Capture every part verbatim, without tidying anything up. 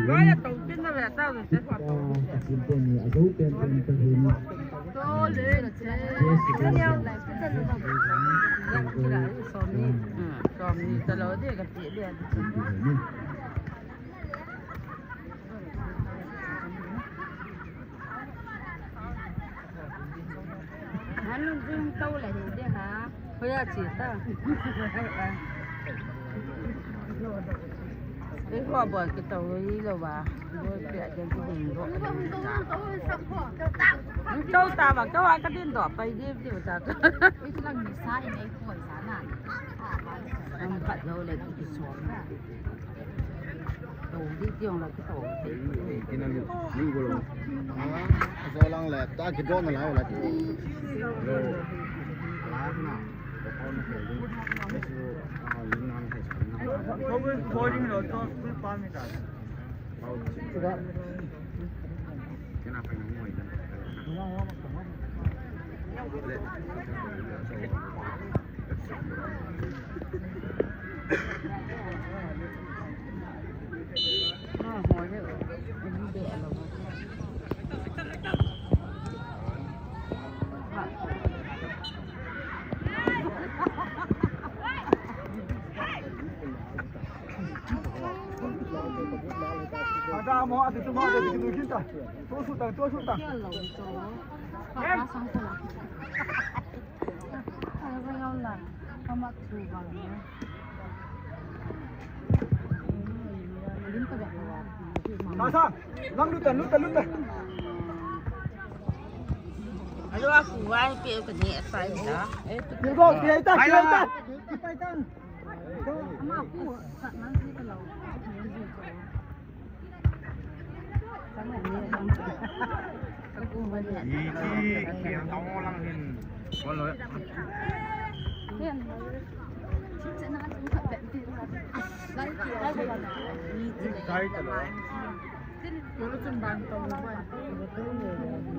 Gaya tau pin na ve tau ve se. Tole che. Somni. Hmm, somni talo de ka ti de. Hanu jung tau le de ha. Hoiya chi ta. Ei ho bol kito hi lou va. Bol pia den kiding bol. Tou ta va, tou a kadin doh pai di di ta. Ei lang ni sa in ei koi sa na. Ang khat lou le ki som. Tou di tiong la kito. Ina ni, ni bol. Ah, so lang le ta kidon na la la. Lo. La na. Ada mo, ada tu mo, ada tu mo, kita. Tu sutang, tu sutang. Nasa, lang lutan, lutan, lutan. Ayo, aku wai pe ke ni sai da. Ni go, dia ita, dia ita. Ama aku kat mana sih kalau.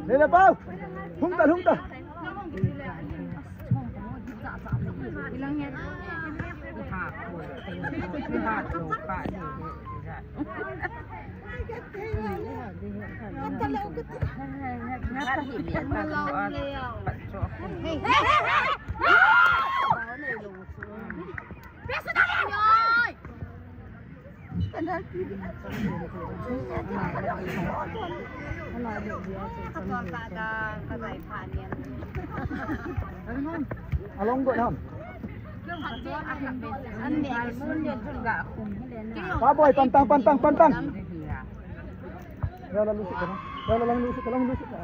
Nene pau, hung ta, hung ta. Along go ham. Ba boy, pantang, pantang, pantang. Ya la lusik ka na. Ya la lang lusik ka, lang lusik ka.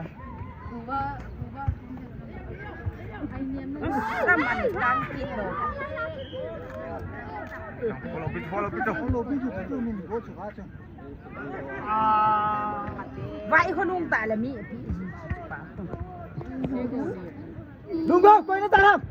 Follow pit, follow pit. Follow pit, pit, min go chu ka chu. Vai khonung ta la mi pi. Lungga, koi na ta ram.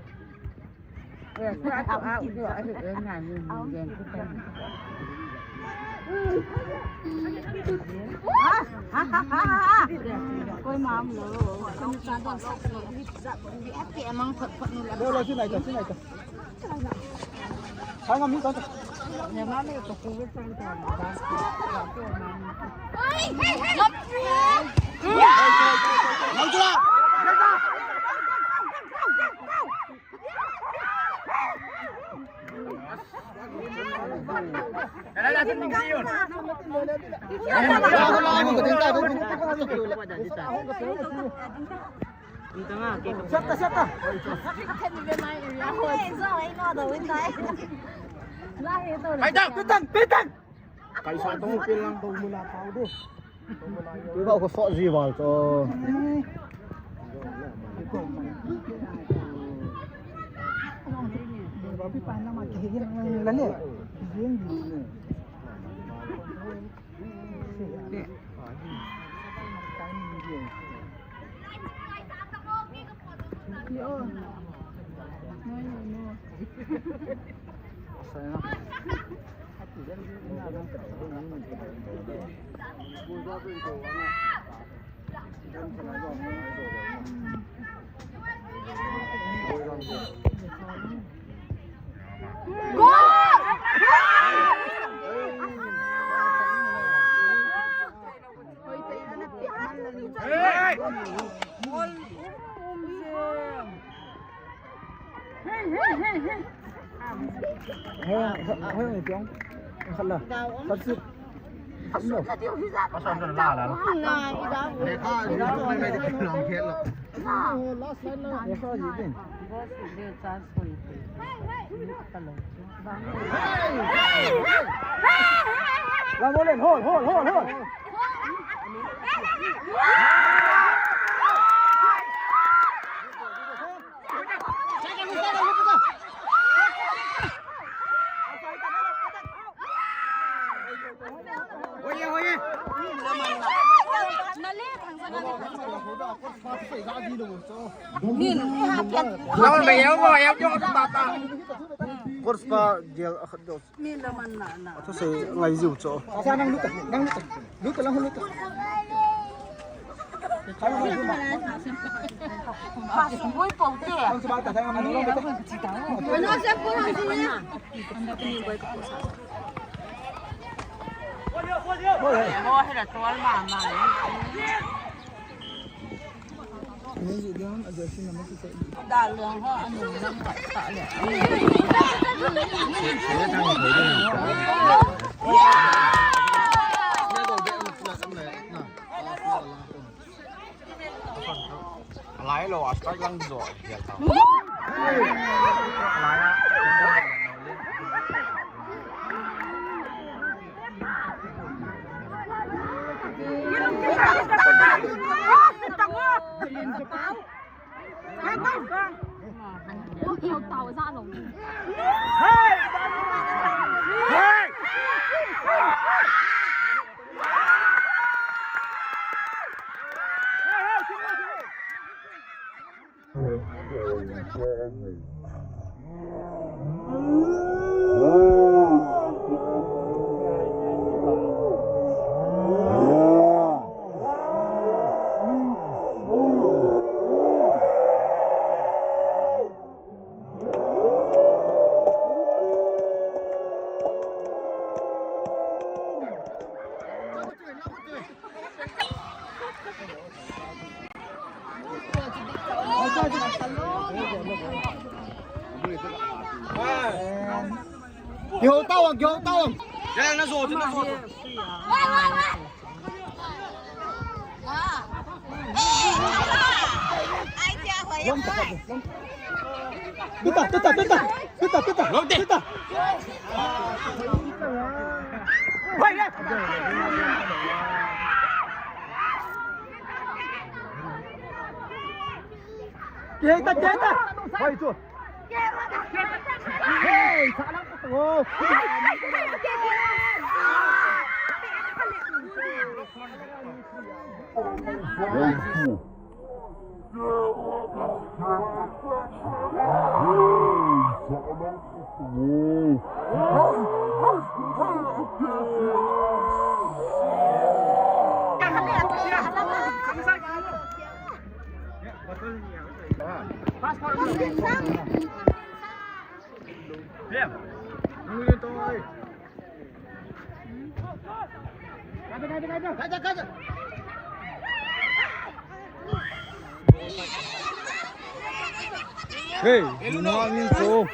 Siap ta, siap ta. Pitang, pitang. Kaisa tong pil lang tong muna tao du. Tui ba ko so ji val to. Ba pi pa na ma ke hin la le. Jin di. Yo. No, no, no. Sa na. Ati dan na dan ta. Hold, hold, hold, hold. Course pa gel akhat deu. Athusei ngai jiu chu. Asa nang lut, nang lut. Lut, nang lut. Pasung boi pau te. Ano se pu hang si. Mo hela tual mama. Alai lo, a strike lang jo, hial ta. Alai a. Kihou tao, kihou tao. Ya, na zo, na zo. Tuta, tuta, tuta. Tuta, tuta. Tuta. Kita, kita. Hoi, tu. Hei, salang ko to. Hey, you know what I mean, so.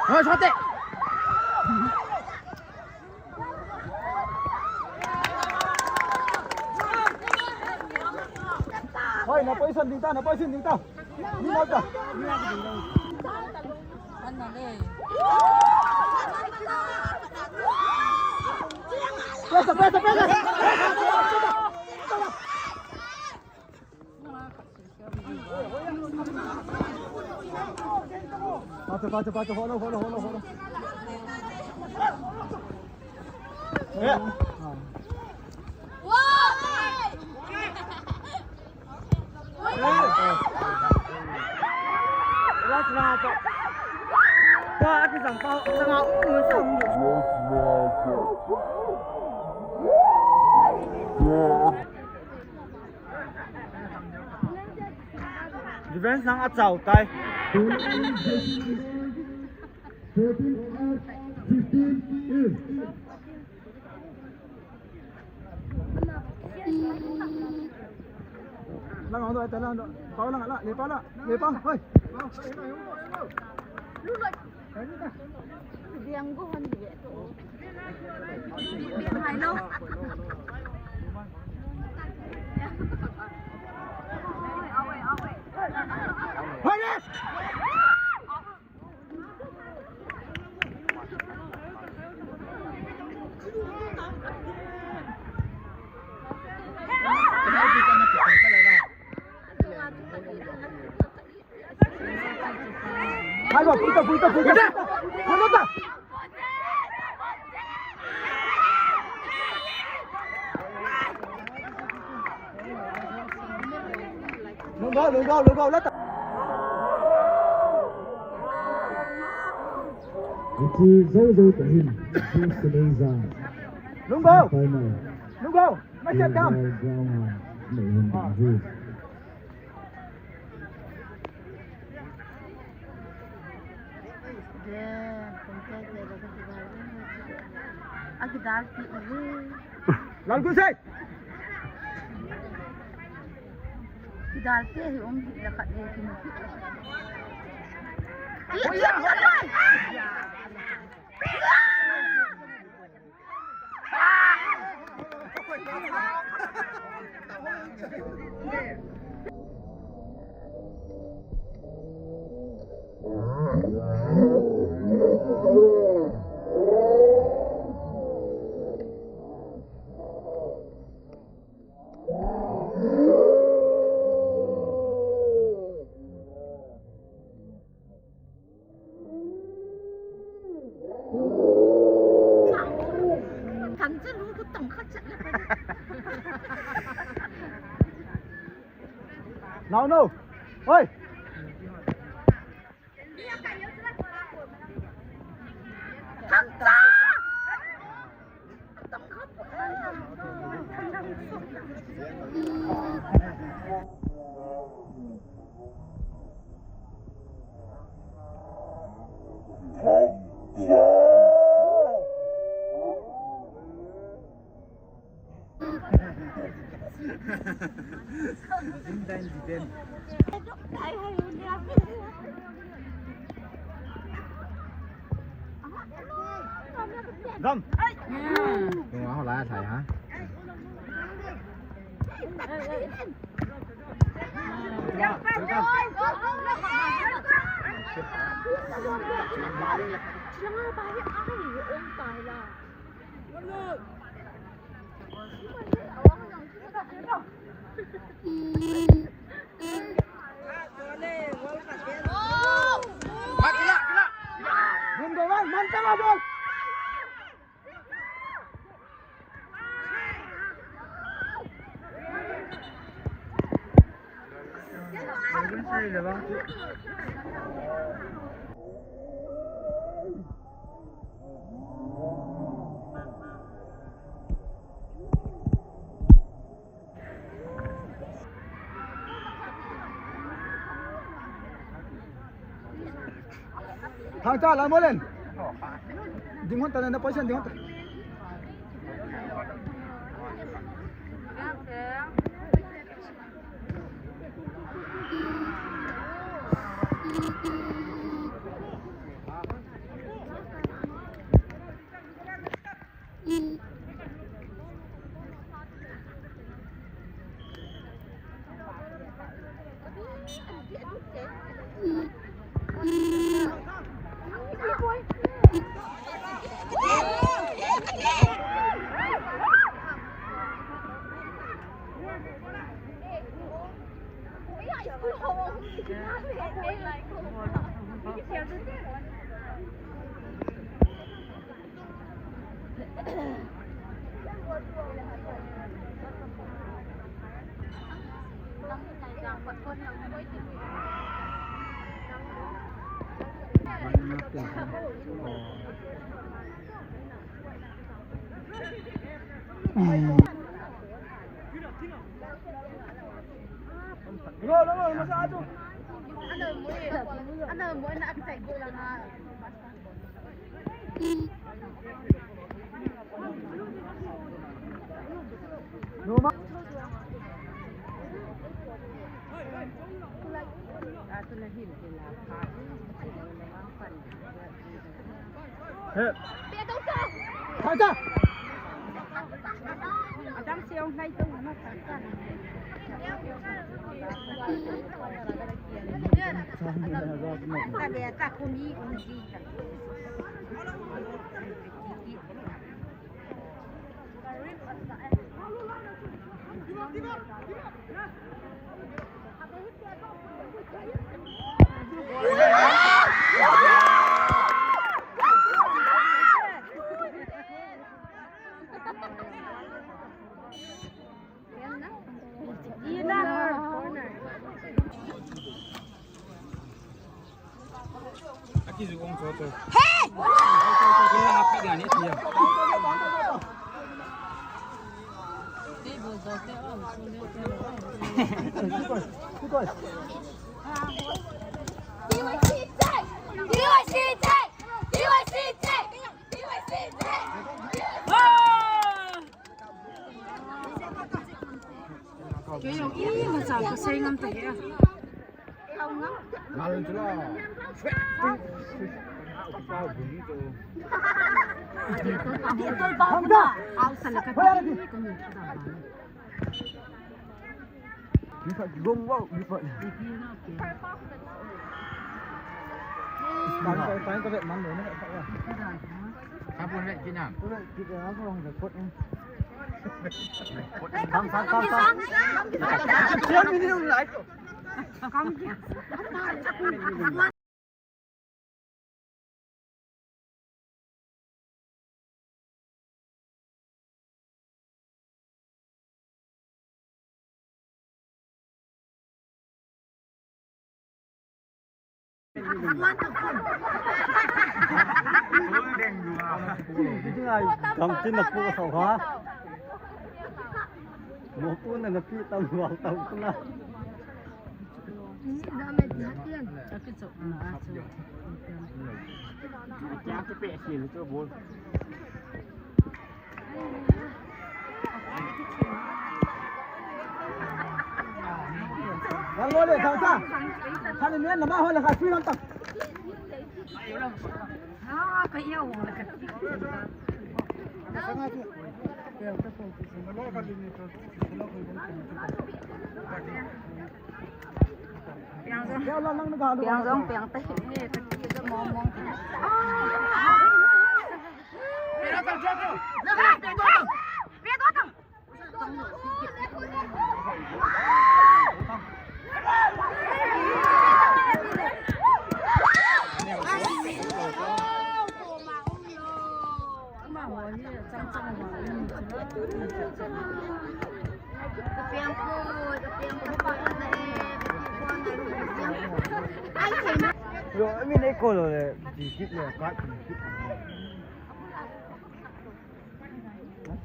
Rồi, sao tệ. Thôi, nó quay sân đi ta, nó quay sân đi ta. Đi đâu ta? Pesa, pesa, pesa. Pato, pato, pato, holo, holo, holo, holo. Eh. Defense nang a chau tai. Thirteen out, fifteen in. Lang ang doon, lang ang doon. Pao lang, lang. Lipa lang. Lipa, hoy. Diyan ko, hindi. Hoy, yes! Hai, ba, puta, puta, puta, puta. Puta. Lungau, lungau, lungau, lata. Iti zau zau tahin, iti silei zan. Lungau. Lungau. Masya dam. Lungau. Agi dal ti uwe. Lal Kusai. Ki dal ti hi um hi la khat le ki mu. Oya, oya. Nau, nau. Hoi. Dam. Tung a ho lai a thai ha. Thang cha la molen. Ding hon ta na position ding hon ta.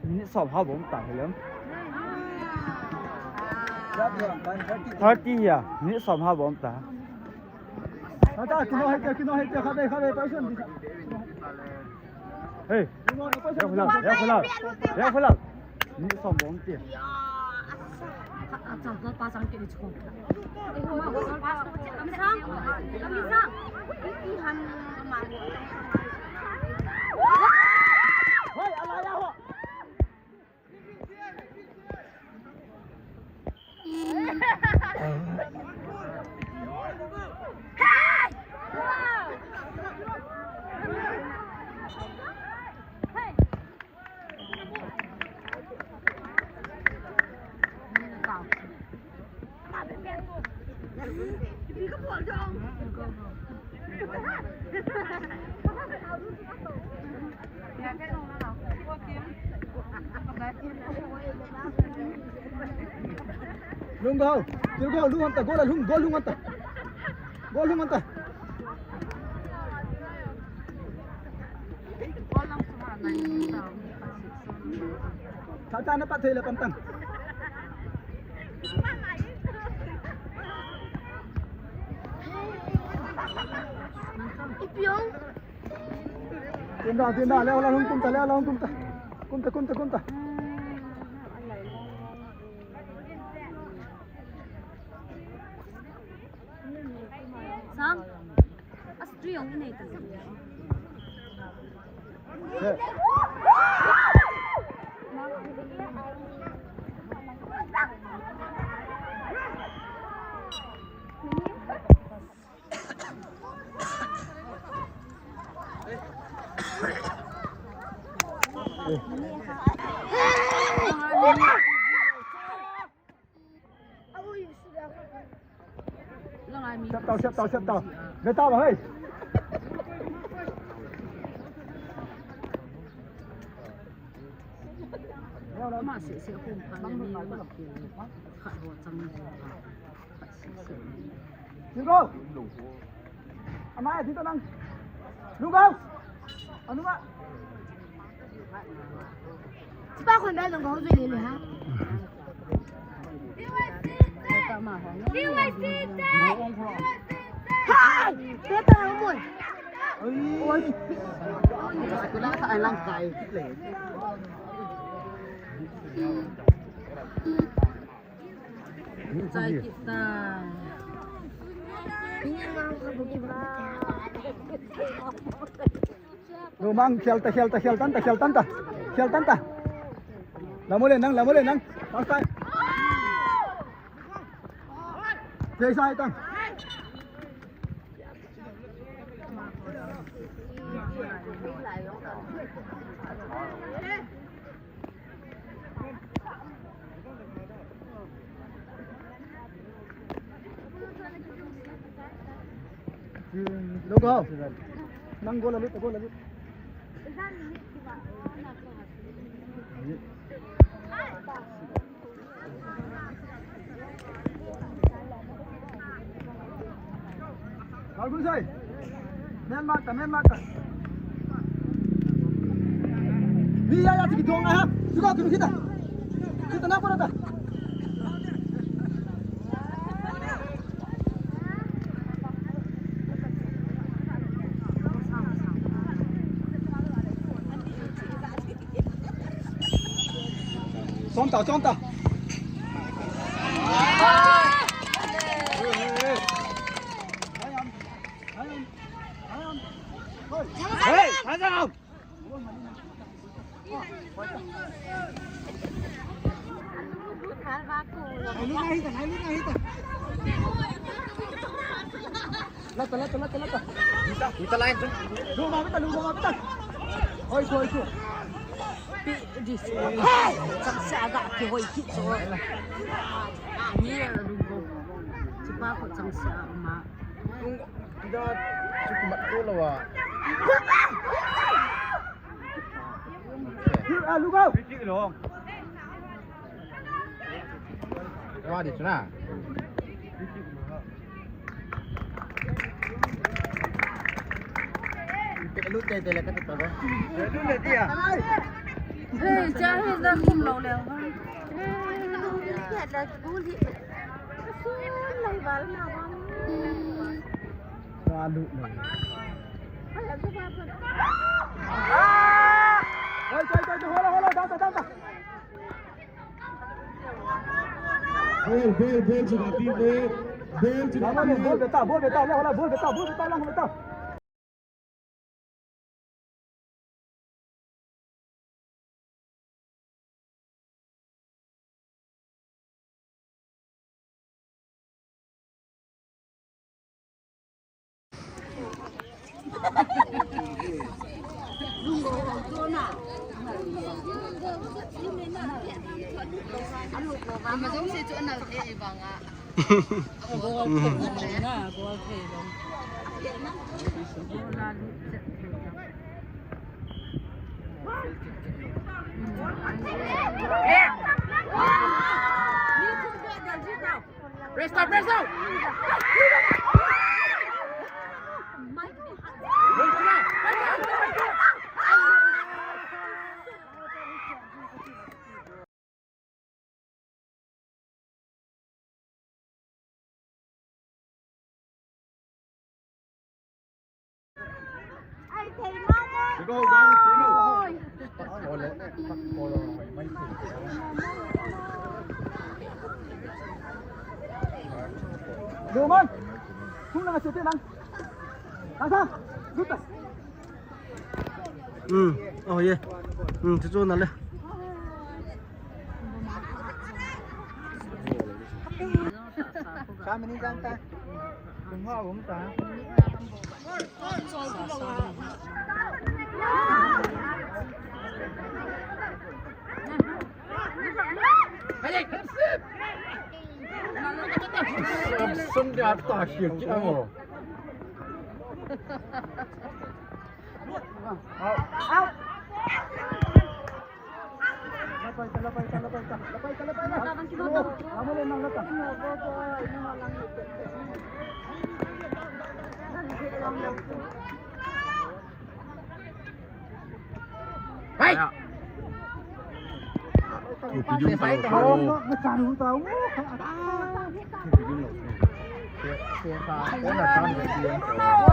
Minute som ha bom ta helem. Thirty ya, minute som ha bom ta. Hey, ya khulal, ya khulal, ya khulal. Minute som bom ti. Lhung go, lhung go, lhung anta, goal a lhung, goal lhung anta. Goal lhung anta. Cha cha na pat thei le pan tang. Ipiong. Tinda, tinda, le ola hung kumta, le ola hung kumta. Kumta, kumta, kumta. Sang. Astri ang inay to. Siap tau, siap tau, siap tau. Dah tau, hei. Masih siap pun kalau ni. Khat ho chang ni. Khat si si. Ding go. Ama, dito lang. Ding go. Ano nga? Sipa ko na lang ho jui le ha. Hai! Beta mo. Oi. Oi. Kula sa alang kai. Sai kita. Lumang, khel ta, khel ta, khel tan ta, khel tan ta. Khel tan ta. Lamule nang, lamule nang. Pass ta. Play sai tang. Logo. Nang goal alut, goal alut. Bagus, oi. Main mark ta, main mark ta. Ni ya, ya, sige, tuang, ha. Suka, kunu kita. Kita na pura ta. Chon ta, chon ta. Hey, hey, hey. Hey, hey, hey. Lata, lata, lata, lata. Hita, hita line tu. Luma, hita, luma, hita. Oi, oi, oi. Pi, dis. Hey! Chang sa ga ki hoi ki so. Ni lu go. Chipa ko chang sa ma. Ida, chukumat ko lawa. Ah, look out! Wa di chuna. Pe lu te te le ka ta ba. Lu le dia. Hey, cha hi da kum lo le. Hey, lu le dia da kum hi. Sun lai bal na ba. Kalu na. Hey, hey, hey, hola, hola, danta, danta. Ball, ball, ball to the team, ball. Ball to the team. Ball beta, ball beta, le hola, ball beta, ball beta, lang beta. Ama jong se chu anal thei vang a. Goal thei lo na, goal thei lo. Press out, press out! Luman, sung na kasi tinang. Nasa, lutas. Hmm, oh yeah. Hmm, chuchu na le. Sa mini jang ta. Kung ha um ta. Samson dia tak akhir kita mo. Out. Out. Hai. Sai tahu.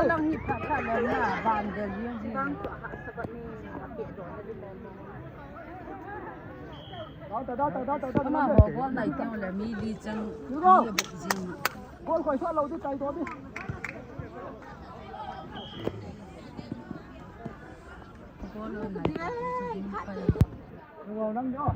Lang hi phat phat le na, van de liang ji. Ama ho bol nai teng le mi li chang, mi buk jing. Bol khoi sa lo di tai to di. Bol nai teng le mi pai. Wow, nang jo.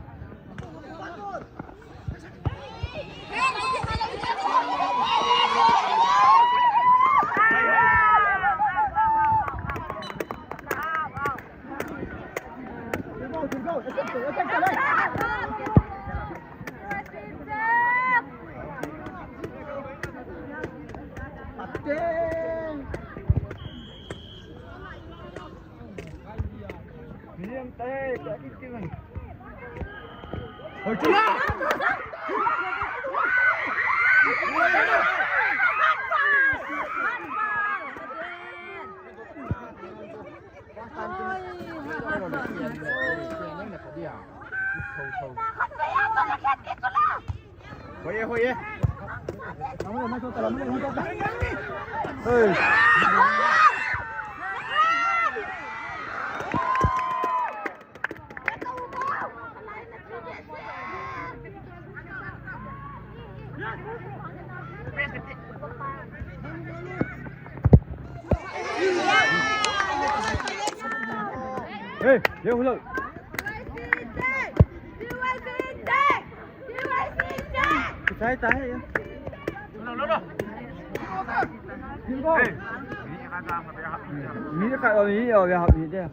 Hoye, hoye. Hey. Hey, yo, hello. Kichai ta hai ya. Mi ka, mi, oh, ya, mi de.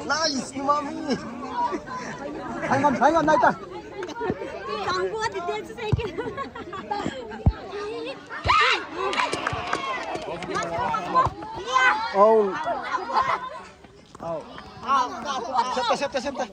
Nice, mami. Hang on, hang on, naita. Kang buat di dia tu saya kira. Out. Out. Seta, seta, seta.